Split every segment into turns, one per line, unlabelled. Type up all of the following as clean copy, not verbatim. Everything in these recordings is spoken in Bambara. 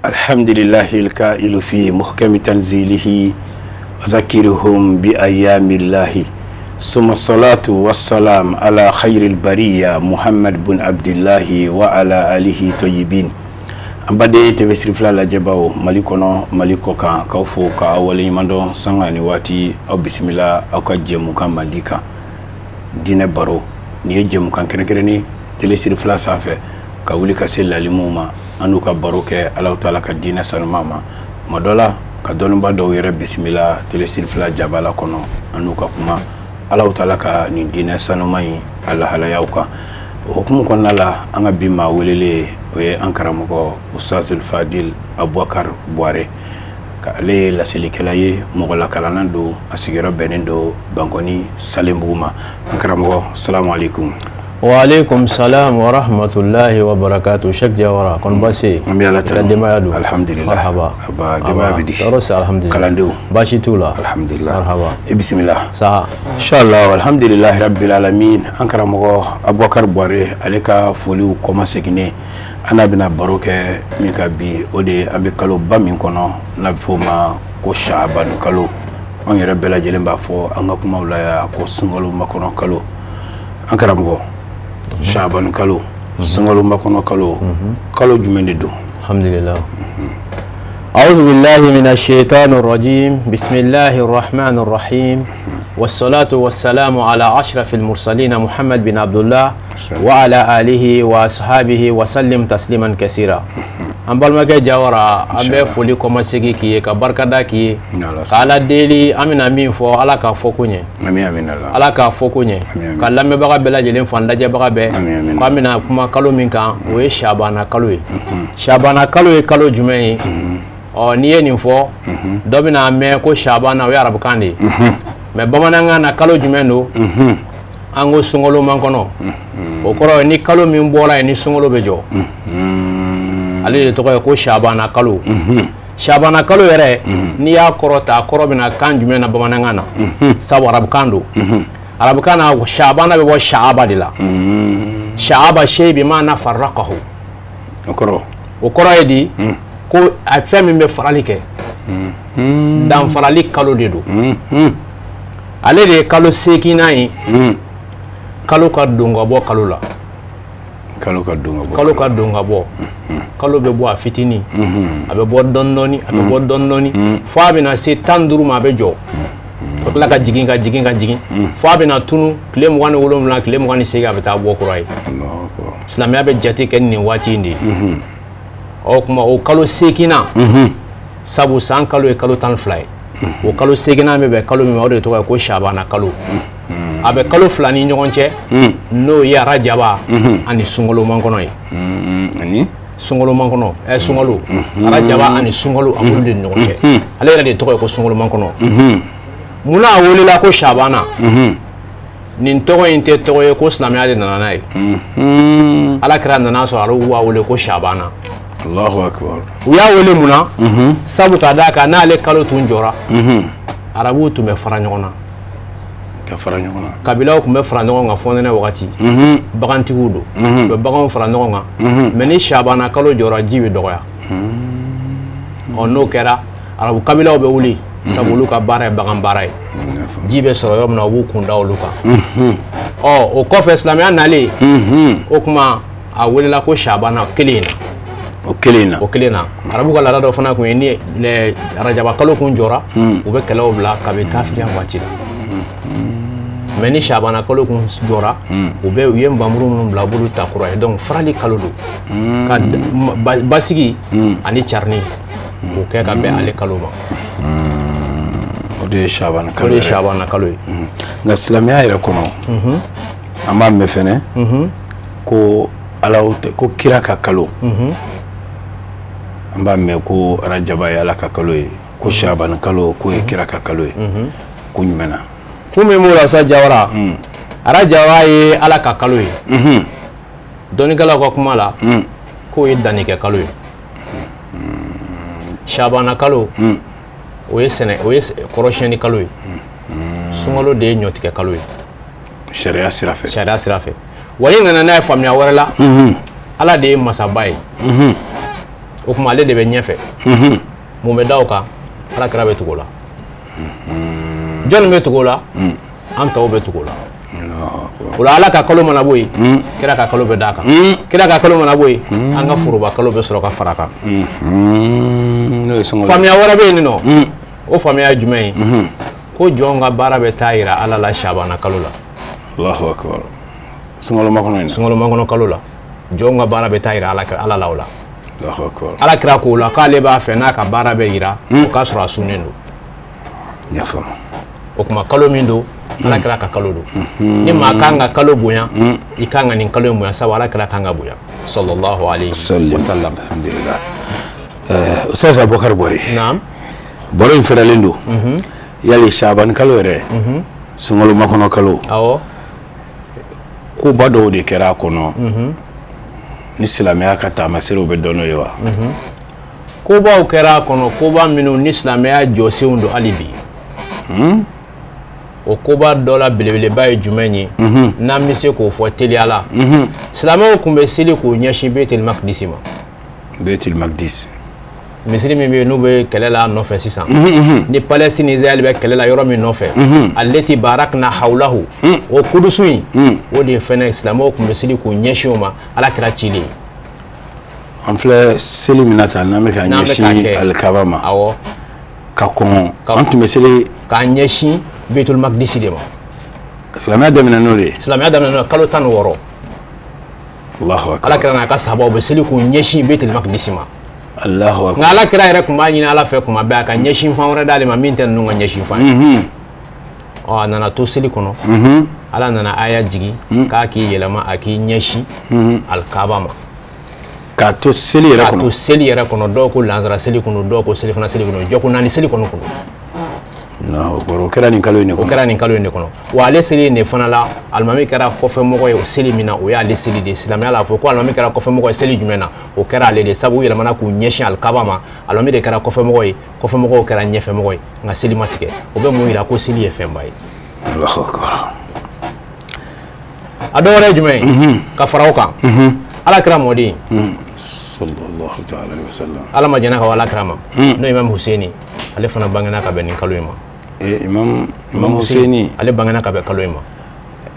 Alhamdulillahi alkailu fi muhkami tanzilihi wa zakirhum bi ayyamillahi summa salatu wassalam ala khairil bariya Muhammad bun Abdillahi wa ala alihi tayyibin. An baden TV Sirifila lajɛbaw, Mali kɔnɔ, Mali kɔ kan, k'aw fo k'aw waleɲuman dɔn. Sanga ni waati, aw bisimila aw ka jɛmukan mandi kan, diinɛ baro. Nin ye jɛmukan kɛrɛnkɛrɛnnen télé Sirifila sanfɛ, ka wuli ka se lalimuw ma, an n'u ka baro kɛ Alahu taala ka diinɛ sanuman ma. Tuma dɔ la, ka dɔnniba dɔw yɛrɛ bisimila télé Sirifila jabala kɔnɔ, an n'u ka kuma Alahu taala ka nin diinɛ sanuman in a lahalayaw kan. O hukumu kɔnɔna la, an ka bi maa welelen, o ye an karamɔgɔ Ustazul Fadil Abubakar Buware. Ka ale ye laselikɛla ye, mɔgɔlakalanna don, a sigiyɔrɔ bɛnnen don Bankɔni Salenbugu ma. An karamɔgɔ, salamu aleykum.
Waaleykum salam wa rahmatullahi wa barakatuh. Sheikh Jawara, kɔni baasi?
An bɛ Ala
I ka
tanu.
Denbaya don?
Alhamdulillah.
Marhaba.
Aba, denbaya bɛ di?
Tɔɔrɔ si, alhamdulillah.
Kalandenw?
Baasi t'u la.
Alhamdulillah.
Marhaba.
I bisimila.
Saha.
Inshallah, alhamdulillah rabbil alamin. An karamɔgɔ Abubakar Buware, ale ka foliw kɔmaseginen, an n'a bɛna baro kɛ min ka bi, o de ye an bɛ kaloba min kɔnɔ n'a bɛ f'o ma ko Shaabanu kalo. Anw yɛrɛ bɛɛ lajɛlen b'a fɔ an ka kumaw la yan ko sunkalo makɔnɔ kalo. An karamɔgɔ, Shaabanu kalo, sunkalo makɔnɔ kalo, kalo jumɛn de don?
Alhamdulillah. أعوذ بالله من الشيطان الرجيم، بسم الله الرحمن الرحيم، والصلاة والسلام على أشرف المرسلين محمد بن عبد الله وعلى آله وأصحابه وسلم تسليما كثيرا. An balimakɛ Jawara, an bɛ foli kɔmasegi k'i ye, ka barikada k'i ye,
N'Ala
ka Ala deli, an bɛna min fɔ, Ala k'a fɔ ko ɲɛ.
Amin, amin Allah.
Ala k'a fɔ ko ɲɛ.
Amin, amin.
Ka lamɛnbaga bɛɛ lajɛlen fo, an lajɛbaga bɛɛ.
Amin, amin.
K'an bɛna kuma kalo min kan, o ye Shabana kalo ye. Shabana kalo ye kalo jumɛn ye? Ɔ, n'i ye nin fɔ, dɔ bɛna mɛn ko Shabana, o ye arabukan de ye, mais bamanankan na, kalo jumɛn don? An ko sunkalo makɔnɔ. O kɔrɔ ye ni kalo min bɔra yen ni sunkalo bɛ jɔ, ale de tɔgɔ ye ko Shabana kalo. Shabana kalo yɛrɛ, n'i y'a kɔrɔ ta, a kɔrɔ bɛna kan jumɛn na bamanankan na? Sabu arabukan don. Arabukan na, Shabana bɛ bɔ shaaba de la. Shaaba shay bi maana farraqahu.
O kɔrɔ?
O kɔrɔ ye di ko a fɛn min bɛ farali kɛ, danfarali kalo de don. Ale de ye kalo seeginnan ye kalo ka don ka bɔ kalo la.
Kalo ka don ka bɔ.
Kalo ka don ka bɔ, kalo bɛ bɔ a fitinin, a bɛ bɔ dɔɔni dɔɔni, a bɛ bɔ dɔɔni dɔɔni, fo a bɛna se 15 ma, a bɛ jɔ ka tila ka jigin, ka jigin, ka jigin, fo a bɛna tunu tile 27, tile 28, a bɛ taa bɔ kura ye.
Allahu akbar.
Silamɛya bɛ jate kɛ ni nin waati in de ye. O tuma, o kalo seeginnan, sabu san kalo ye kalo 12 ye, o kalo seeginnan bɛ bɛn kalo min ma, o de tɔgɔ ye ko Shabana kalo. A bɛ kalo 2 ni ɲɔgɔn cɛ, n'o ye arajaba ani sunkalo makɔnɔ ye.
Ani?
Sunkalo makɔnɔ, sunkalo, arajaba ani sunkalo, a b'olu de ni ɲɔgɔn cɛ. Ale yɛrɛ de tɔgɔ ye ko sunkalo makɔnɔ. Munna a welela ko Shabana? Nin tɔgɔ in tɛ tɔgɔ ye ko silamɛya de nana n'a ye. Ala kira nana sɔrɔ ale b'a wele ko Shabana.
Allahu akbar.
U y'a wele mun na? Sabu ka d'a kan, n'ale kalo tun jɔra, arabuw tun bɛ fara ɲɔgɔn na.
Ka fara ɲɔgɔn na.
Kabilaw tun bɛ fara ɲɔgɔn kan fɔnɛnɛ wagati. Bagantigiw don, u bɛ baganw fara ɲɔgɔn kan. Mais ni Shabana kalo jɔra, ji bɛ dɔgɔya. Ɔ, n'o kɛra, arabu kabilaw bɛ wuli, sabu olu ka baara ye bagan baara ye. Ji bɛ sɔrɔ yɔrɔ min na, u b'u kun da olu kan. Ɔ, o kɔfɛ, silamɛya nalen, o tuma a welela ko Shabana kelen in na.
O kelen in na.
O kelen na. Arabu ka laada dɔ fana kun ye ni arajaba kalo kun jɔra, u bɛ kɛlɛw bila kabi kafiriya waati la. Mais ni Shabana kalo kun jɔra, u ye nbamuru minnu bila, u b'olu ta kura ye. Donc farali kalo don, ka basigi ani carinni k'o kɛ ka bɛn ale kalo ma.
O de ye Shabana
O
kalo
de ye
yɛrɛ.
Shabana kalo ye.
Nka silamɛya yɛrɛ kɔnɔ, an b'a mɛn fɛnɛ ko Ala tɛ ko kira ka kalo. An b'a mɛn ko arajaba ye Ala ka kalo ye, ko Shabana kalo k'o ye kira ka kalo ye. Ko jumɛn na?
Kun min b'o la sa, Jawara, arajaba ye Ala ka kalo ye. Dɔnnikɛlaw ka kuma la, k'o ye dannikɛ kalo ye. Shabana kalo, o ye sɛnɛ, o ye kɔrɔsiyɛnni kalo ye. Sunkalo de ye ɲɔtigɛ kalo ye.
Sariya sira fɛ.
Sariya sira fɛ. Wa n'i nana n'a ye faamuya wɛrɛ la, Ala de ye masaba ye. O tuma ale de bɛ ɲɛfɛ. Mun bɛ da o kan? Ala kira bɛ tugu o la. Jɔnni bɛ tugu o la? An tɔw bɛ tugu o la. O la Ala ka kalo mana bɔ yen, kira ka kalo bɛ d'a kan. Kira ka kalo mana bɔ yen, an ka foroba kalo bɛ sɔrɔ ka fara a kan. Faamuya wɛrɛ bɛ yen nɔ. O faamuya ye jumɛn ye? Ko jɔn ka baara bɛ taa yira Ala la Shabana kalo la.
Allahu akbar. Sunkalo makɔnɔ in na.
Sunkalo makɔnɔ kalo la. Jɔn ka baara bɛ taa yira Ala la o la.
Allahu akbar.
Ala kira k'o la k'ale b'a fɛ n'a ka baara bɛ yira, o k'a sɔrɔ a sunnen don.
N y'a faamu.
O tuma kalo min don, Ala kira ka kalo don. Ni maa kan ka kalo bonya, i kan ka nin kalo in bonya, sabu Ala kira kan ka bonya. Sallallahu alayhi wa sallam.
Alhamdulillah. Ustaz Abubakar Bware.
Naam.
Baro in fɛrɛlen don. Yali Shabani kalo yɛrɛ, sunkalo makɔnɔ kalo.
Awɔ.
Koba dɔw de kɛra a kɔnɔ. Ni silamɛya ka taamaserew bɛ dɔn n'o ye wa?
Kobaw kɛra a kɔnɔ, koba minnu ni silamɛya jɔsenw don hali bi. O koba dɔ la belebeleba ye jumɛn ye? N'an bɛ se k'o fɔ teliya la. Silamɛw tun bɛ seli k'u ɲɛsin Baitul Maqdis ma.
Baitul Maqdis.
Misiri min bɛ yen n'u bɛ kɛlɛ la nɔfɛ sisan. Ni Palestine ni Israël bɛ kɛlɛ la yɔrɔ min nɔfɛ. Allati barakna hawlahu. O kudusu in, o de fɛnɛ silamɛw tun bɛ seli k'u ɲɛsin o ma Ala kira cilen.
An filɛ seli min na tan, n'an bɛ ka ɲɛsin alikaba ma.
Awɔ.
Ka kɔn, an tun bɛ seli
k'an ɲɛsin Baitul Maqdis de ma.
Silamɛya daminɛ n'o de ye.
Silamɛya daminɛ n'o ye kalo 16.
Allahu akbar.
Ala kira n'a ka sahabaw bɛ seli k'u ɲɛsin Baitul Maqdis ma.
Allahu akbar.
Nka Ala kira yɛrɛ tun b'a ɲini Ala fɛ kuma bɛɛ a ka ɲɛsin fan wɛrɛ d'ale ma min tɛ ninnu ka ɲɛsin fan ye. Ɔ a nana to seli kɔnɔ. Ala nana aya jigin k'a k'i yɛlɛma a k'i ɲɛsin alikaba ma.
K'a to seli yɛrɛ kɔnɔ.
K'a to seli yɛrɛ kɔnɔ, dɔw ko lansara seli kɔnɔ, dɔw ko selifana seli kɔnɔ, jɔko naani seli kɔnɔ kɔnɔ.
O kɛra nin kalo in de kɔnɔ.
O kɛra nin kalo in de kɔnɔ. Wa ale seli in de fana la, alimami kɛra kɔfɛmɔgɔ ye o seli min na, o y'ale seli de ye. Silamɛya la, a fɔ ko alimami kɛra kɔfɛmɔgɔ ye seli jumɛn na, o kɛra ale de ye. Sabu u yɛlɛmana k'u ɲɛsin alikaba ma, alimami de kɛra kɔfɛmɔgɔ ye, kɔfɛmɔgɔw kɛra ɲɛfɛmɔgɔ ye, nka seli ma tigɛ. O bɛ mun yira? Ko seli ye fɛnba ye.
Allahu akbar.
A dɔ wɛrɛ ye jumɛn ye? Ka fara o kan, Ala kira mɔden.
Sallallahu ta'ala alayhi wa sallam.
Ala ma jɛnna ka bɔ Ala kira ma. N'o ye Imam Husseini, ale fana bangena ka bɛn nin kalo in ma.
Imam Husseini,
ale bangena ka bɛn kalo in ma.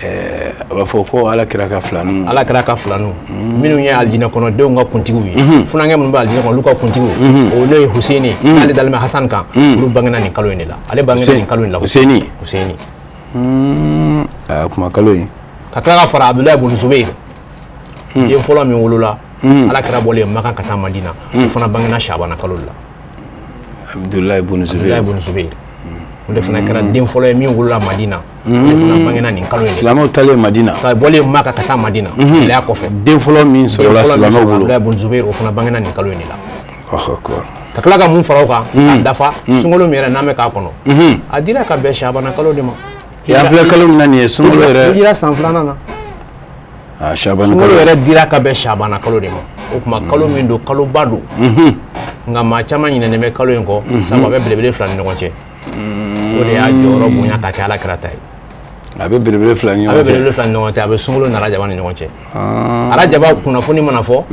A b'a fɔ ko Ala kira ka filaninw.
Ala kira ka filaninw minnu ye alijinɛ kɔnɔdenw ka kuntigiw ye. Funankɛ minnu bɛ alijinɛ kɔnɔ, olu ka kuntigiw. O n'o ye Husseini, n'ale dalen bɛ Hasan kan, olu bangena nin kalo in de la. Ale bangena nin kalo in la.
Husseini.
Husseini.
A kuma kalo in.
Ka tila ka fara Abdulayi bun Zubayr. Den fɔlɔ min wolola, Ala kira bɔlen Makan ka taa Madina, o fana bangena Shabana kalo de la.
Abdulayi bun Zubayr.
Abdulayi bun Zubayr. O de fana kɛra den fɔlɔ ye min wolola Madina. O de fana bangena nin kalo in de la.
Silamɛw taalen Madina.
Ka bɔlen Maka ka taa Madina. Gɛlɛya kɔfɛ.
Den fɔlɔ min sɔrɔla silamɛw bolo.
Abdulayi bun Zubayr, o fana bangena nin kalo in de la.
Allahu akbar.
Ka tila ka mun fara o kan? K'a dafa sunkalo min yɛrɛ n'an bɛ k'a kɔnɔ. A dira ka bɛn Shabana kalo de ma.
An filɛ kalo min na nin ye, sunkalo yɛrɛ.
Hijira san 2nan na. Sunkalo yɛrɛ dira ka bɛn Shabana kalo de ma. O tuma kalo min don, kaloba don. Nka maa caman ɲinɛnen bɛ kalo in kɔ, sabu a bɛ belebele fila ni ɲɔgɔn cɛ. O de y'a jɔyɔrɔ bonya ka kɛ Ala kira ta ye.
A bɛ belebele fila ni ɲɔgɔn cɛ.
A bɛ belebele fila ni ɲɔgɔn cɛ, a bɛ sunkalo ni arajaba ni ɲɔgɔn cɛ. Arajaba kunnafoni mana fɔ,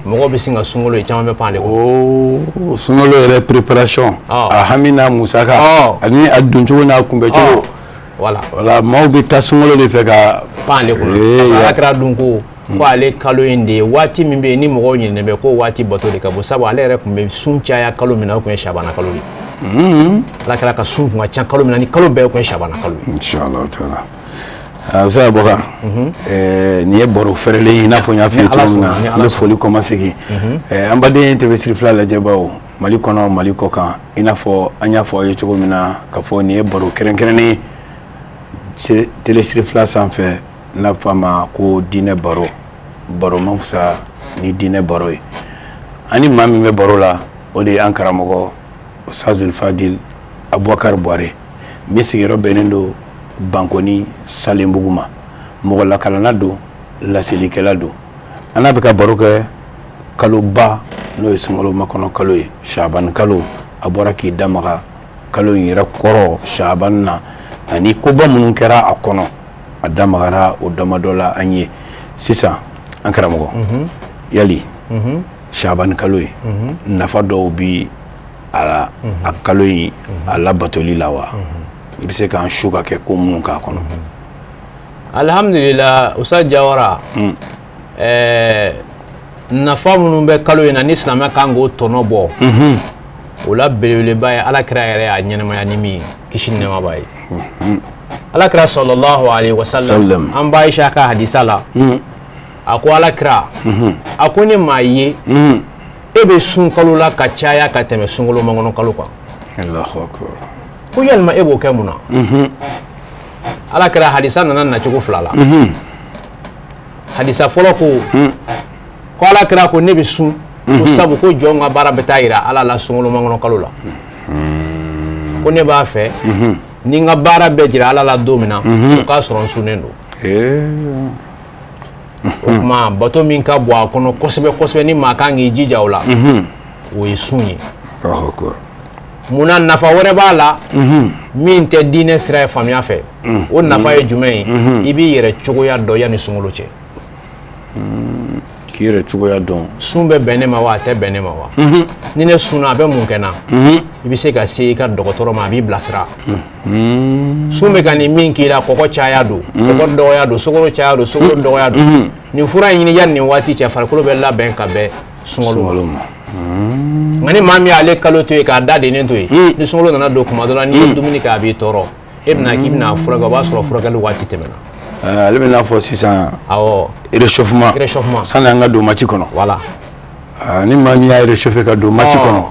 mɔgɔw bɛ sin ka sunkalo ye, caman bɛ pan ale kɔ.
Sunkalo yɛrɛ préparation, a hami n'a musaka, ani a doncogo n'a kunbɛcogo.
Voilà.
Voilà, maaw bɛ taa sunkalo de fɛ ka
pan ale kunna. Ala kira dun ko ko ale kalo in de ye waati min bɛ yen ni mɔgɔw ɲinɛnen bɛ ko waati bato de ka bon, sabu ale yɛrɛ tun bɛ sun caya kalo min na, o tun ye Shabana kalo de ye. Ala kira ka sun tun ka ca kalo min na, ni kalo bɛɛ tun ye Shabana kalo ye.
Inshallah taala. Ustaz Abubakar, nin ye baro fɛrɛlen ye, i n'a fɔ n y'a f'i ye cogo min na, an bɛ foli kɔmasegin. An baden TV Siri fila lajɛbaw, Mali kɔnɔ, Mali kɔ kan, i n'a fɔ an y'a fɔ aw ye cogo min na, k'a fɔ nin ye baro kɛrɛnkɛrɛnnen ye Télé Siri fila sanfɛ, n'a fɔ a ma ko diinɛ baro. Baro man fisa ni diinɛ baro ye. Ani maa min bɛ baro la, o de ye an karamɔgɔ Ustazul Fadil Abubakar Bware, min sigiyɔrɔ bɛnnen don Bankoni Salenbugu ma. Mɔgɔ lakalanna don, laselikɛla don. An n'a bɛ ka baro kɛ kaloba n'o ye sunkalo makɔnɔ kalo ye, Shabani kalo. A bɔra k'i da maga kalo in yɛrɛ kɔrɔ Shabani na, ani koba minnu kɛra a kɔnɔ, a da magara o damadɔ la an ye. Sisan an karamɔgɔ, yali Shaban kalo ye nafa dɔw bi a a kalo in a labatoli la wa i bɛ se k'an su ka kɛ ko minnu k'a kɔnɔ.
Alhamdulillah Ustaz Jawara, nafa minnu bɛ kalo in na ni silamɛ kan k'o tɔnɔ bɔ, o la belebeleba ye Ala kira yɛrɛ y'a ɲɛnamaya ni min ye, kisi ni nɛɛma b'a ye. Ala kira sallallahu alaihi wasallam, an ba Aisha ka hadisa la, a ko Ala kira a ko ne maa ye e bɛ sun kalo la ka caya ka tɛmɛ sunkalo makɔnɔ kalo kan.
Allahu akbar.
Ko yalima e b'o kɛ mun na? Ala kira hadisa nana nacogo fila la. Hadisa fɔlɔ ko Ala kira ko ne bɛ sun ko sabu ko jɔn ka baara bɛ taa yira Ala la sunkalo makɔnɔ kalo la. Ko ne b'a fɛ ni n ka baara bɛɛ jira Ala la don min na, o k'a sɔrɔ n sunnen don. O tuma bato min ka bon a kɔnɔ kosɛbɛ kosɛbɛ ni maa kan k'i jija o la, o ye sun ye. Munna nafa wɛrɛ b'a la min tɛ diinɛ sira ye faamuya fɛ? O nafa ye jumɛn ye? I b'i yɛrɛ cogoya dɔn yanni sunkalo cɛ.
K'i yɛrɛ cogoya dɔn.
Sun bɛ bɛn ne ma wa a tɛ bɛn ne ma wa? Ni ne sunna a bɛ mun kɛ n na? I bɛ se ka se i ka dɔgɔtɔrɔ ma, a b'i bilasira. Sun bɛ ka nin min k'i la, kɔgɔ caya don, kɔgɔ dɔgɔya don, sukaro caya don, sukaro dɔgɔya don. Nin fura in ɲini yanni nin waati cɛ, farikolo bɛ labɛn ka bɛn sunkalo ma. Nka ni maa min y'ale kalo to yen k'a da dennen to yen, ni sunkalo nana don kuma dɔ la, n'i ye dumuni kɛ a b'i tɔɔrɔ. E bɛna k'i bɛna furakɛ, o b'a sɔrɔ furakɛli waati tɛmɛna.
Ale bɛna fɔ sisan.
Awɔ.
Réchauffement.
Réchauffement.
Sani an ka don match kɔnɔ.
Voilà.
Ni maa min y'a réchauffé ka don match kɔnɔ,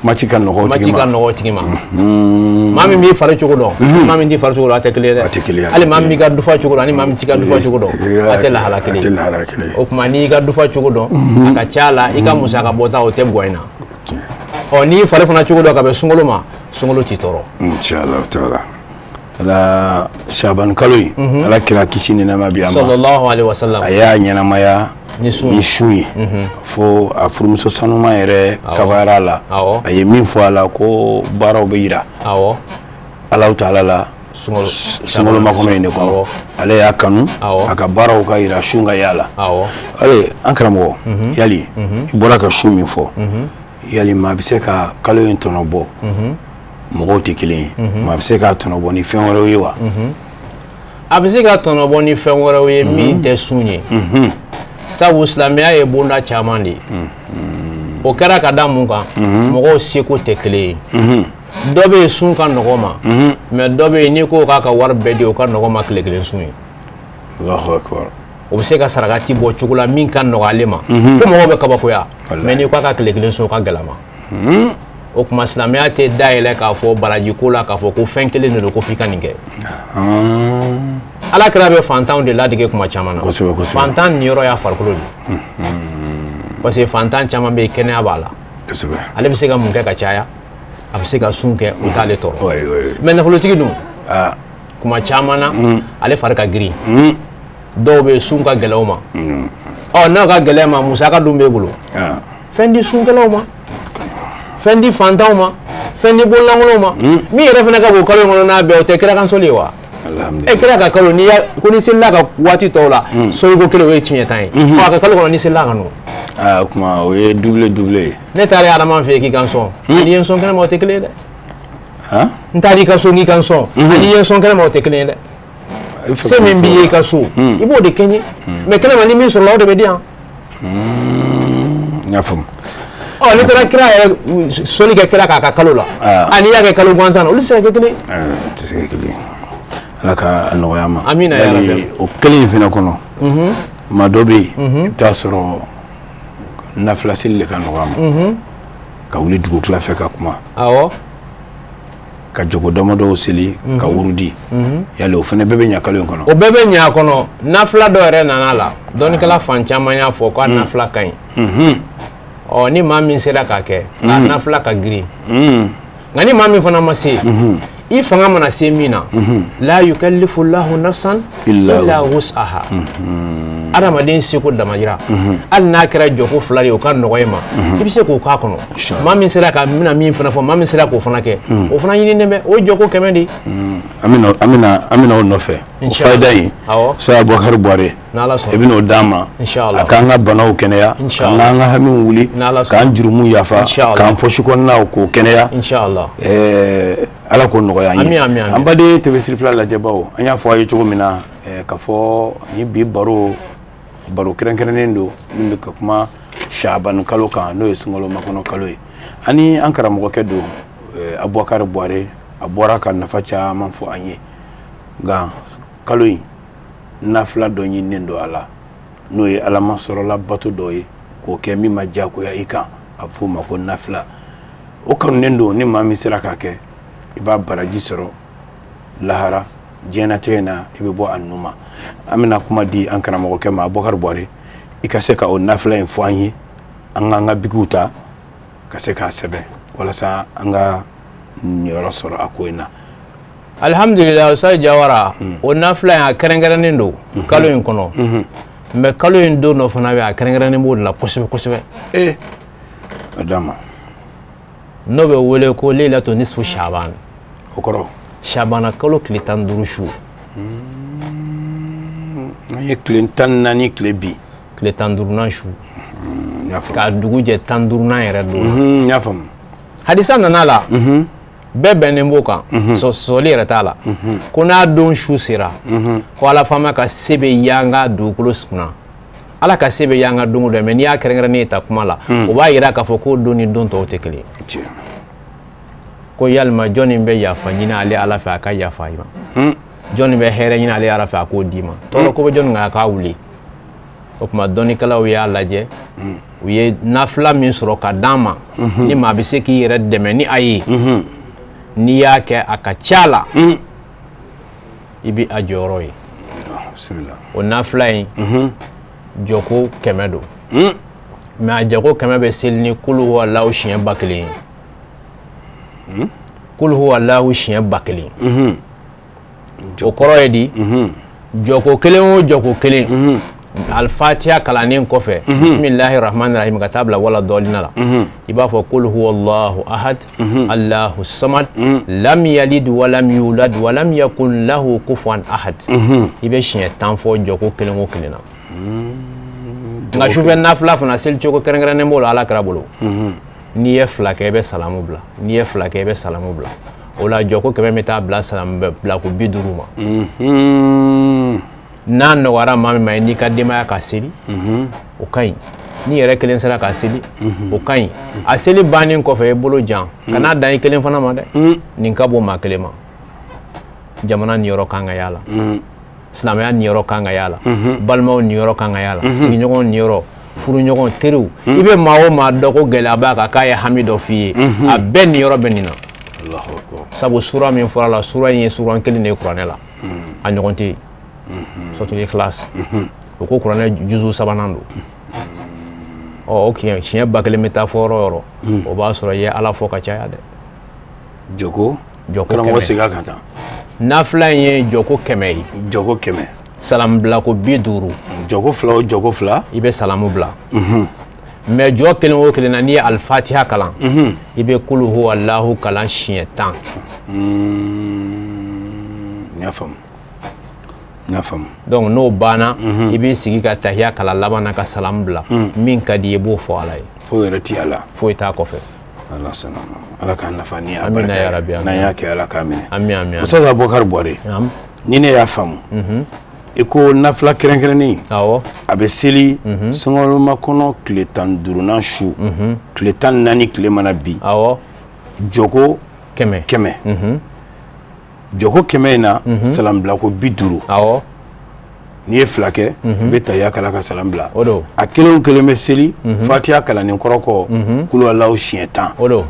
match ka nɔgɔ o tigi ma.
Match ka nɔgɔ o tigi ma. Maa min b'i fari cogo dɔn, maa min t'i fari cogo dɔn, a tɛ kelen ye dɛ.
A tɛ kelen ye.
Hali maa min b'i ka dufa cogo dɔn ani maa min t'i ka dufa cogo dɔn, a tɛ lahala kelen ye.
A tɛ lahala kelen ye.
O tuma n'i y'i ka dufa cogo dɔn, a ka ca la i ka musaka bɔta o tɛ bɔ i na. Ɔ n'i y'i fari fana cogo dɔn ka bɛn sunkalo ma, sunkalo t'i tɔɔrɔ.
Inshallah taala. Ala Shaban kalo in, Ala kira kisi ni nɛɛma bi a ma.
Sallallahu alaihi wasallam.
A y'a ɲɛnamaya
ni
sun ye. Fo a furumuso sanuman yɛrɛ kabayara a la. A ye min fɔ a la ko baaraw bɛ yira. Alahu taala la sunkalo makɔnɔ in de kɔnɔ. Ale y'a kanu a ka baaraw ka yira, sun ka y'a la. Ale an karamɔgɔ, yali i bɔra ka sun min fɔ, yali maa bɛ se ka kalo in tɔnɔ bɔ? Mɔgɔw tɛ kelen ye. Maa bɛ se k'a tɔnɔ bɔ ni fɛn wɛrɛw ye wa?
A bɛ se ka tɔnɔ bɔ ni fɛn wɛrɛw ye min tɛ sun ye. Sabu silamɛya ye bonda caman de ye. O kɛra ka da mun kan? Mɔgɔw seko tɛ kelen ye. Dɔ bɛ yen sun ka nɔgɔ ma, mɛ dɔ bɛ yen n'i ko k'a ka wari bɛɛ di, o ka nɔgɔ ma tile kelen sun ye.
Allahu akbar.
O bɛ se ka sarakati bɔ cogo la min ka nɔgɔ ale ma, fo mɔgɔw bɛ kabakoya. Mɛ n'i ko k'a ka tile kelen sun, o ka gɛlɛn a ma. O tuma silamɛya tɛ dayɛlɛ k'a fɔ baraji ko la k'a fɔ ko fɛn kelen de don ko f'i ka nin kɛ. Ala kira bɛ fantanw de ladege kuma caman na. Fantan niyɔrɔ y'a farikolo de. Parce que fantan caman bɛ yen, kɛnɛya b'a la. Ale bɛ se ka mun kɛ ka caya? A bɛ se ka sun kɛ, o t'ale tɔɔrɔ. Mɛ nafolotigi dun, kuma caman na ale fari ka girin. Dɔw bɛ yen sun ka gɛlɛn o ma. Ɔ n'a ka gɛlɛn ma, musaka dun b'e bolo. Fɛn di sunkɛlaw ma, fɛn di fantanw ma, fɛn di bololankolonw ma. Min yɛrɛ fana ka bon kalo in kɔnɔ n'a bɛɛ, o tɛ kira kan sɔli ye wa? E kira ka kalo n'i y'a ko ni selila ka waati tɔw la, soliko kelen o ye tiɲɛ tan ye. Ɔ a ka kalo kɔnɔ ni selila ka nɔ.
O tuma o ye double double ye.
Ne taara Adama fɛ yen k'i ka n sɔn, n'i ye n sɔn kɛnɛ ma o tɛ kelen ye dɛ. N taara i ka so k'i ka n sɔn, n'i ye n sɔn kɛnɛ ma o tɛ kelen ye dɛ. Se min b'i ye i ka so, i b'o de kɛ n ye. Mɛ kɛnɛ ma ni min sɔrɔla o de bɛ di yan.
N y'a faamu.
Ɔ n'i taara kira yɛrɛ sɔli kɛ kira k'a ka kalo la, ani y'a kɛ kalo gansan na, olu tɛ se ka kɛ kelen ye.
Tɛ se ka kɛ kelen ye. Ala ka a nɔgɔya ma.
Amina ya Rabbi.
O kelen in fana kɔnɔ, maa dɔ bɛ yen, i bɛ taa sɔrɔ nafila seli de ka nɔgɔ a ma. Ka wuli dugutila fɛ ka kuma.
Awɔ.
Ka jogo damadɔw seli, ka wurudi. Yali o fana bɛɛ bɛ ɲa kalo in kɔnɔ?
O bɛɛ bɛ ɲa a kɔnɔ. Nafila dɔ yɛrɛ nana a la. Dɔnnikɛla fan caman y'a fɔ k'a nafila ka ɲi. Ɔ ni maa min sera k'a kɛ, k'a nafila ka girin. Nka ni maa min fana ma se, i fanga mana se min na, la yukallifu llahu nafsan illa wus'aha. Adamaden seko damajira. Hali n'a kɛra jɔko fila de ye, o ka nɔgɔ e ma, i bɛ se k'o k'a kɔnɔ. Maa min sera ka bɛna min fana fɔ, maa min sera k'o fana kɛ, o fana ɲininen bɛ, o ye jɔko 100 de ye.
An bɛna o nɔfɛ. O fayida in Ustaz Abubakari Buware i bɛn'o d'an ma, a k'an ka banaw kɛnɛya, k'an ka hamiw wuli, k'an jurumu yafa, k'an poche kɔnɔnaw k'o kɛnɛya. Ala k'o nɔgɔya an ye. An baden TV Sirifila lajɛbaw, an y'a fɔ a ye cogo min na k'a fɔ ni bi baro kɛrɛnkɛrɛnnen don min bɛ ka kuma Shabani kalo kan, n'o ye sunkalo makɔnɔ kalo ye. Ani an karamɔgɔkɛ don Abubakari Buware, a bɔra ka nafa caman fɔ an ye. Nka kalo in nafila dɔ ɲininen don a la, n'o ye ala masɔrɔla bato dɔ ye k'o kɛ min ma diyagoya i kan, a bɛ f'o ma ko nafila. O kanunen don, ni maa min sera k'a kɛ i b'a baraji sɔrɔ lahara, diɲɛnatigɛ in na i bɛ bɔ a nu ma. An bɛna kuma di an karamɔgɔkɛ ma Abubakari Buware, i ka se ka o nafila in fɔ an ye, an k'an ka bikiw ta ka se k'a sɛbɛn walasa an ka niyɔrɔ sɔrɔ a ko in na.
Alhamdulillah, Ustaz Jawara, o nafila in a kɛrɛnkɛrɛnnen don kalo in kɔnɔ, mais kalo in don dɔ fana bɛ, a kɛrɛnkɛrɛnnen b'o de la kosɛbɛ kosɛbɛ.
A d'a ma.
N'o bɛ wele ko Leilatu Nisfu Shaban.
O kɔrɔ?
Shabana kalo tile 15 su.
N'an ye tile 14 tile bi.
Tile 15nan su. K'a dugu jɛ 15nan yɛrɛ don.
N y'a faamu.
Hadisa nana la. Bɛɛ bɛnnen b'o kan, sɔsɔli yɛrɛ t'a la. Ko n'a don su sera, ko Ala faama ka se bɛ yanga dugukolo kunna. Ala ka se bɛ yanga don o don, mais n'i y'a kɛrɛnkɛrɛnnen ta kuma la, o b'a yira k'a fɔ ko don ni don tɔw tɛ kelen ye. Ko yalima jɔnni bɛ yafa ɲini ale Ala fɛ a ka yafa i ma, jɔnni bɛ hɛrɛ ɲini ale Ala fɛ a k'o d'i ma, tɔɔrɔ ko bɛ jɔnni kan a k'a wuli. O tuma dɔnnikɛlaw y'a lajɛ, u ye nafila min sɔrɔ ka d'an ma, ni maa bɛ se k'i yɛrɛ dɛmɛ ni a ye, n'i y'a kɛ a ka ca la, i bɛ a jɔyɔrɔ ye. O nafila in jɔko 100 don, mais a jɔko 100 bɛ seli ni kulu huwa Alahu siɲɛ 1000 ye. Kulu huwa Alahu siɲɛ 1000. O kɔrɔ ye di? Jɔko kelen o jɔko kelen, Alfatiha kalannen kɔfɛ, bisimilahi rahmani rahim ka taa bila wala dɔɔlina la, i b'a fɔ kul huwa Allahu ahad, Allahu samad, lam yalid walam yulad walam yakun lahu kufuwan ahad. I bɛ siɲɛ 10 fɔ jɔko kelen o kelen na. Nka sufɛ nafila fana seli cogo kɛrɛnkɛrɛnnen b'o la Ala kɛra bolo. N'i ye 2 kɛ i bɛ salamu bila, n'i ye 2 kɛ i bɛ salamu bila. O la jɔko 100 bɛ taa bila salamu bila ko 50 ma. N'a nɔgɔyara maa min ma n'i ka denbaya ka seli, o ka ɲi. N'i yɛrɛ kelen sera ka seli, o ka ɲi. A seli bannen kɔfɛ i bolo jan, kan'a dan i kelen fana ma dɛ. Nin ka bon maa kelen ma. Jamana niyɔrɔ kan ka y'a la, silamɛya niyɔrɔ kan ka y'a la, balimaw niyɔrɔ kan ka y'a la, sigiɲɔgɔnw niyɔrɔ, furuɲɔgɔn, teriw. I bɛ maa o maa dɔn ko gɛlɛya b'a kan k'a ye hami dɔ f'i ye, a bɛɛ niyɔrɔ bɛ nin na. Sabu sura min fɔra la, sura in ye suran kelen de ye kuranɛ la, a ɲɔgɔn tɛ yen. Suratul Ikhlas. O ko kuranɛ juzu 3nan don. Ɔ o siɲɛ 1000 bɛ taa fɔ yɔrɔ o yɔrɔ, o b'a sɔrɔ i ye Ala fɔ ka caya dɛ.
Jɔko 100. Segin a kan tan.
Nafila in ye jɔko 100 ye.
Jɔko 100.
Salamu bila ko 50.
Jɔko 2 o jɔko 2.
I bɛ salamu bila. Mais jɔ kelen o kelen na, n'i ye Alfatiha kalan, i bɛ kulu huwa Alahu kalan siɲɛ 10.
N y'a faamu.
Donc n'o banna, i b'i sigi ka tahiya kalan laban na ka salamu bila. Min ka di i ye i b'o fɔ Ala ye.
Foyi yɛrɛ ti a la.
Foyi t'a kɔfɛ.
Ala sɔnna ma. Ala k'an nafa ni a barika ye. N'an y'a kɛ Ala k'a minɛ.
Ami ami.
Ustaz Abubakari Buware, ni ne y'a faamu, i ko nafila kɛrɛnkɛrɛnnen,
awɔ,
a bɛ seli sunkalo makɔnɔ tile 15nan su, tile 14 tile mana bi,
awɔ,
jɔko
100.
100. Jɔko 100 in na, salam bila ko 50.
Awɔ.
N'i ye 2 kɛ, i bɛ tahiya kalan ka salam bila.
O don.
A kelen o kelen bɛ seli, Fatiha kalannen kɔrɔ kɔ, kulu Alahu siɲɛ 10.
O don.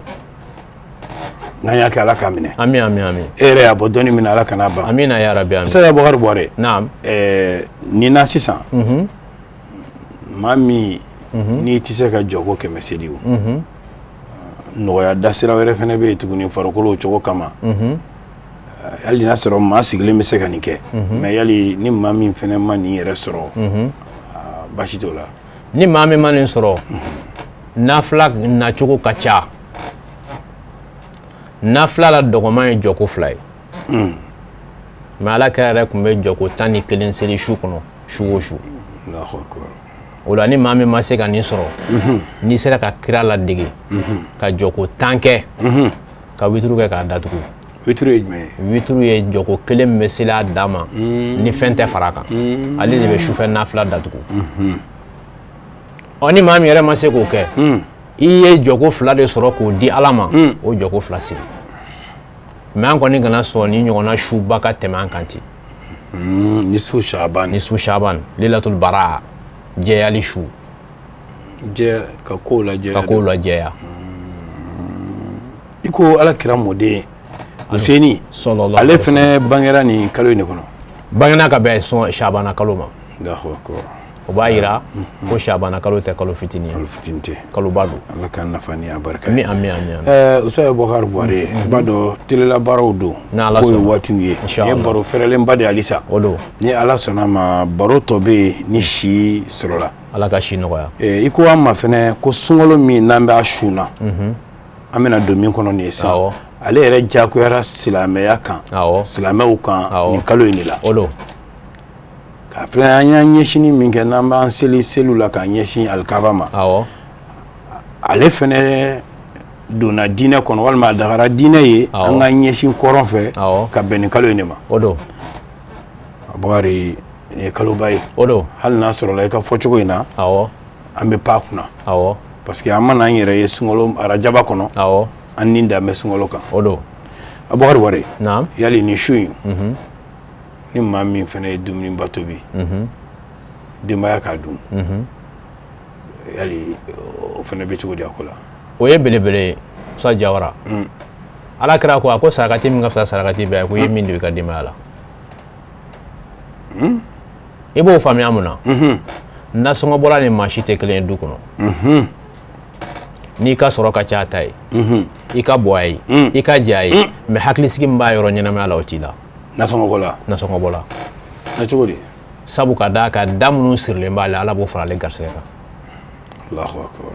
N'an y'a kɛ Ala k'a minɛ.
Ami ami ami.
E yɛrɛ y'a bɔ dɔnni min na, Ala kan'a ban.
Amina ya rabi ami.
Ustaz Abubakari Buware.
Naam.
Nin na sisan, maa min n'i tɛ se ka jɔko 100 seli o, nɔgɔya dasira wɛrɛ fana bɛ yen tuguni farikolo cogo kama. Hali n'a sɔrɔ maa sigilen bɛ se ka nin kɛ, mais yali ni maa min fana ma nin yɛrɛ sɔrɔ, baasi t'o la.
Ni maa min ma nin sɔrɔ, nafila nacogo ka ca. Nafila la dɔgɔman ye jɔko 2 ye. Mais Ala kira yɛrɛ tun bɛ jɔko 11 seli su kɔnɔ, su o su. O la ni maa min ma se ka nin sɔrɔ, n'i sera ka kira ladege ka jɔko 10 kɛ, ka wituru kɛ k'a datugu.
Wituru ye jumɛn ye?
Wituru ye jɔko kelen min bɛ seli a dan ma, ni fɛn tɛ fara a kan, ale de bɛ sufɛ nafila datugu. Ɔ ni maa min yɛrɛ ma se k'o kɛ, i ye jɔko 2 de sɔrɔ k'o di Ala ma, o jɔko 2 seli. Mais an kɔni kana sɔn ni ɲɔgɔnna suba ka tɛmɛ an kan ten.
Nisfu Shaban.
Nisfu Shaban, Lailatul Baraa, jɛyali su.
Jɛ ka kow lajɛya.
Ka kow lajɛya.
I ko Ala kira mɔden Huseni, ale fɛnɛ bangera nin kalo in de kɔnɔ.
Bangena ka bɛn Shabana kalo ma.
Allahu akbar.
O b'a yira ko Shabana kalo tɛ kalo fitinin ye.
Kalo fitinin tɛ.
Kaloba don.
Ala k'an nafa ni a barika ye.
Ami ami ami.
Ustaz Boubacar Bouaré, i b'a dɔn telelabaaraw don.
N'Ala
sɔnna. K'o ye waatiw ye.
Nin
ye baro fɛrɛlenba de ye halisa.
O don.
Ni Ala sɔnna ma, baro tɔ bɛ yen ni si sɔrɔla.
Ala ka si nɔgɔya.
I ko an ma fɛnɛ ko sunkalo min n'an b'a sun na, an bɛna don min kɔnɔ nin ye sisan. Ale yɛrɛ diyagoyara silamɛya kan. Silamɛw kan nin kalo in de la.
O don.
K'a filɛ an y'an ɲɛsinni min kɛ n'an b'an seli seliw la k'an ɲɛsin alikaba ma. Ale fɛnɛ donna diinɛ kɔnɔ walima a dagara diinɛ ye an k'an ɲɛsin kɔrɔn fɛ ka bɛn nin kalo in de ma.
O don.
Bukari, nin ye kaloba ye.
O don.
Hali n'a sɔrɔla i ka fɔcogo in na. An bɛ pan a kunna. Parce que an mana an yɛrɛ ye sunkalo arajaba kɔnɔ. An ni dan bɛ sunkalo kan.
O don.
Bukari Bouaré. Yali nin su in. Ni maa min fana ye dumuniba tobi, denbaya k'a dun, yali o fana bɛ cogo di a ko la?
O ye belebele ye, Ustaz Jawara. Ala kira ko a ko sarakati min ka fisa sarakati bɛɛ ye, ko i ye min don i ka denbaya la. I b'o faamuya mun na? Nasɔngɔbɔla ni maa si tɛ kelen ye du kɔnɔ. N'i ka sɔrɔ ka ca a ta ye, i ka bɔ a ye, i ka jɛ a ye, mais hakilisigi min b'a yɔrɔ ɲɛnamaya la o t'i la.
Nasɔngɔbɔla.
Nasɔngɔbɔla.
Na cogo di?
Sabu ka d'a kan da minnu sirilen b'ale Ala b'o fara ale garisɛgɛ kan.
Allahu akbar.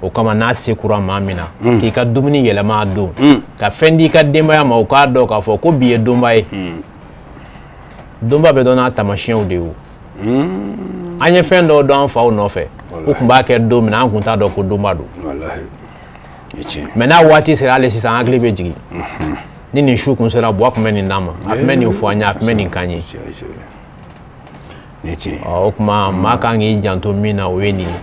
O kama n'a se kura maa min na, k'i ka dumuni yɛlɛma a don, ka fɛn di i ka denbaya ma, u k'a dɔn k'a fɔ ko bi ye donba ye. Donba bɛ dɔn n'a taamasiyɛnw de ye o. An ye fɛn dɔw dɔn an faw nɔfɛ, u tun b'a kɛ don min na an tun t'a dɔn ko donba don. Mais n'a waati sera hali sisan an hakili bɛ jigin. Ni nin su kun sera Buwa tun bɛ nin d'an ma, a tun bɛ nin fɔ an ye, a tun bɛ nin k'an ye. O tuma maa kan k'i janto min na o ye nin ye.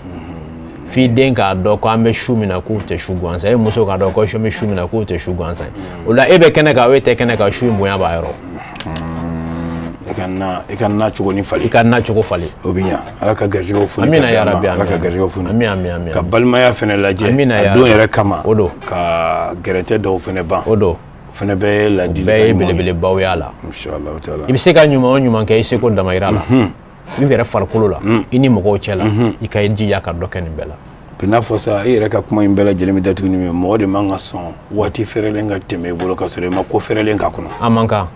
F'i den k'a dɔn ko an bɛ su min na k'o tɛ su gansan ye, e muso k'a dɔn ko an bɛ su min na k'o tɛ su gansan ye. O la e bɛ kɛnɛ kan o e tɛ kɛnɛ kan, su in bonya b'a yɔrɔ.
I ka na cogo ni falen.
I ka na cogo falen.
O bɛ ɲa. Ala ka garijɛgɛw foni.
Amina ya Rabbi.
Ala ka garijɛgɛw foni.
Ami ami ami.
Ka balimaya fɛnɛ lajɛ.
Amina ya
A don yɛrɛ kama.
O don.
Ka gɛrɛntɛ dɔw fɛnɛ ban.
O don.
Fɛnɛ bɛɛ ye ladili.
Bɛɛ ye belebelebaw y'a la.
Inshallah taala.
I bɛ se ka ɲuman o ɲuman kɛ i seko damayira la. I yɛrɛ farikolo la, i ni mɔgɔw cɛ la, i ka i jija ka dɔ kɛ nin bɛɛ la.
N'a fɔ sa i yɛrɛ ka kuma in bɛɛ lajɛlen bɛ datugu ni min ye, mɔgɔ de man ka sɔn waati fɛrɛlen ka tɛmɛ i bolo ka sɔrɔ i ma ko fɛrɛlen k'a kɔnɔ.
A man kan.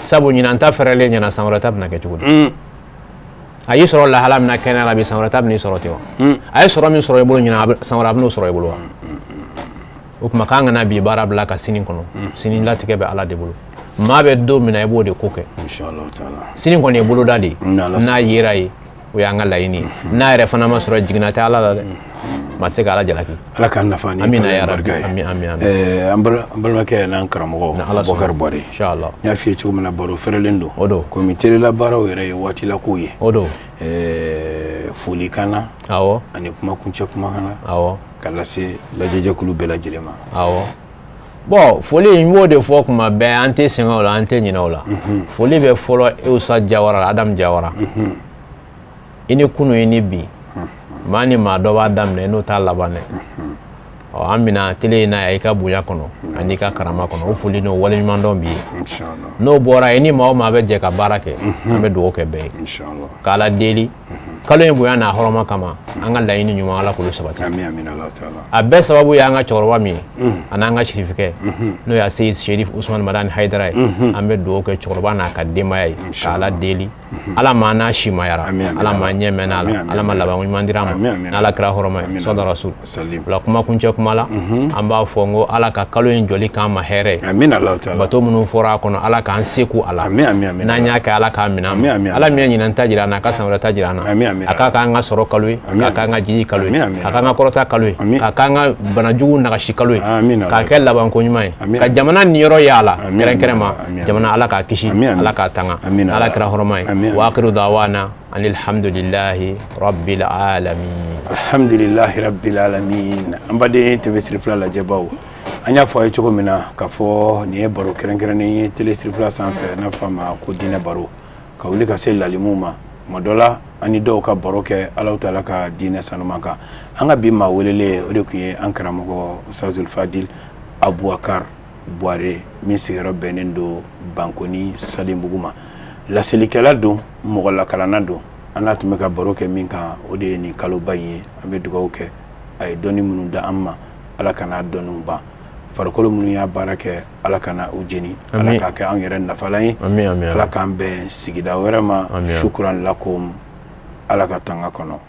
Sabu ɲinan ta fɛrɛlen ɲɛna, san wɛrɛ ta bɛna kɛ cogo di? A y'i sɔrɔ lahala min na kɛnɛya la bi, san wɛrɛ ta bɛn'i sɔrɔ ten wa? A ye sɔrɔ min sɔrɔ i bolo ɲinan, san wɛrɛ a bɛn'o sɔrɔ i bolo wa? O tuma k'an kana bi baara bila ka sini kɔnɔ. Sini latigɛ bɛ Ala de bolo. Maa bɛ don min na i b'o de ko kɛ. Sini kɔni ye boloda de ye. N'a yera ye, o y'an ka laɲini ye. N'a yɛrɛ fana ma sɔrɔ, jiginna tɛ Ala la dɛ. Maa tɛ se ka Ala jalaki.
Ala k'an nafa ni
Amina ya Rabbi. Ami ami ami.
An balimakɛ n'an karamɔgɔ Boubacar Bouaré.
Inshallah.
N y'a f'i ye cogo min na, baro fɛrɛlen don.
O don.
Komi telelabaaraw yɛrɛ ye waatilakow ye.
O don.
Folikan na.
Awɔ.
Ani kumakuncɛ kumakan na.
Awɔ.
Ka lase lajɛjɛkulu bɛɛ lajɛlen ma.
Awɔ. Bon, foli n b'o de fɔ kuma bɛɛ, an tɛ sɛgɛn o la, an tɛ ɲinɛ o la. Foli bɛ fɔlɔ Ustaz Jawara la, Adamu Jawara. I ni kunu i ni bi. Maa ni maa dɔ b'a daminɛ n'o t'a laban dɛ. Ɔ an bɛna tele in na yan i ka bonya kɔnɔ ani i ka karama kɔnɔ, o foli n'o waleɲumandɔn b'i ye. N'o bɔra i ni maa o maa bɛ jɛ ka baara kɛ, an bɛ dugawu kɛ bɛɛ ye. K'Ala deli Kalo in bonya n'a hɔrɔma kama an ka laɲini ɲuman Ala k'olu sabati. A bɛɛ sababu ye an ka cɛkɔrɔba min ye a n'an ka sirifikɛ n'o ye Seyid Sherif Usman Madani Hayidara ye. An bɛ dugawu kɛ cɛkɔrɔba n'a ka denbaya ye ka Ala deli Ala ma n'a si mayara Ala ma ɲɛ mɛn a la Ala ma laban ɲuman dira a ma n'Ala kɛra hɔrɔma ye sɔda rasul. O la kuma kuncɛ kuma la an b'a fɔ n ko Ala ka kalo in jɔli k'an ma hɛrɛ ye. Bato minnu fɔra a kɔnɔ Ala k'an se a la n'an y'a kɛ Ala k'a minɛ an ma. Ala min ye ɲinan ta jira an na a ka san wɛrɛ ta jira an na. A k'a k'an ka sɔrɔ kalo ye, k'a k'an ka jiji kalo ye, a k'an ka kɔrɔta kalo ye, k'a k'an ka banajugu nagasi kalo ye, k'a kɛ labanko ɲuman ye, ka jamana niyɔrɔ ye a la kɛrɛnkɛrɛnma jamana Ala k'a kisi Ala k'a tanga Ala kɛra hɔrɔma ye. Wa akhiru da'wana alhamdulillahi rabbil alamin.
Alhamdulillahi rabbil alamin. An baden TV Sirifila lajɛbaw, an y'a fɔ a ye cogo min na k'a fɔ nin ye baro kɛrɛnkɛrɛnnen ye télé Sirifila sanfɛ n'a fɔ a ma ko diinɛ baro, ka wuli ka se lalimu ma. Tuma dɔ la an ni dɔw ka baro kɛ Alahu taala ka diinɛ sanuman kan. An ka bi maa welelen o de tun ye an karamɔgɔ Ustazul Fadil Abubakar Buware min sigiyɔrɔ bɛnnen don Bankoni Salenbugu ma. Laselikɛla don, mɔgɔ lakalanna don. An n'a tun bɛ ka baro kɛ min kan o de ye nin kaloba in ye. An bɛ dugawu kɛ a ye dɔnni minnu da an ma Ala kana dɔnniw ban. Farikolo minnu y'a baara kɛ Ala kana u jeni, Ala k'a kɛ anw yɛrɛ nafalan ye, Ala k'an bɛn sigida wɛrɛ ma. Shukran lakum. Ala ka tanga kɔnɔ.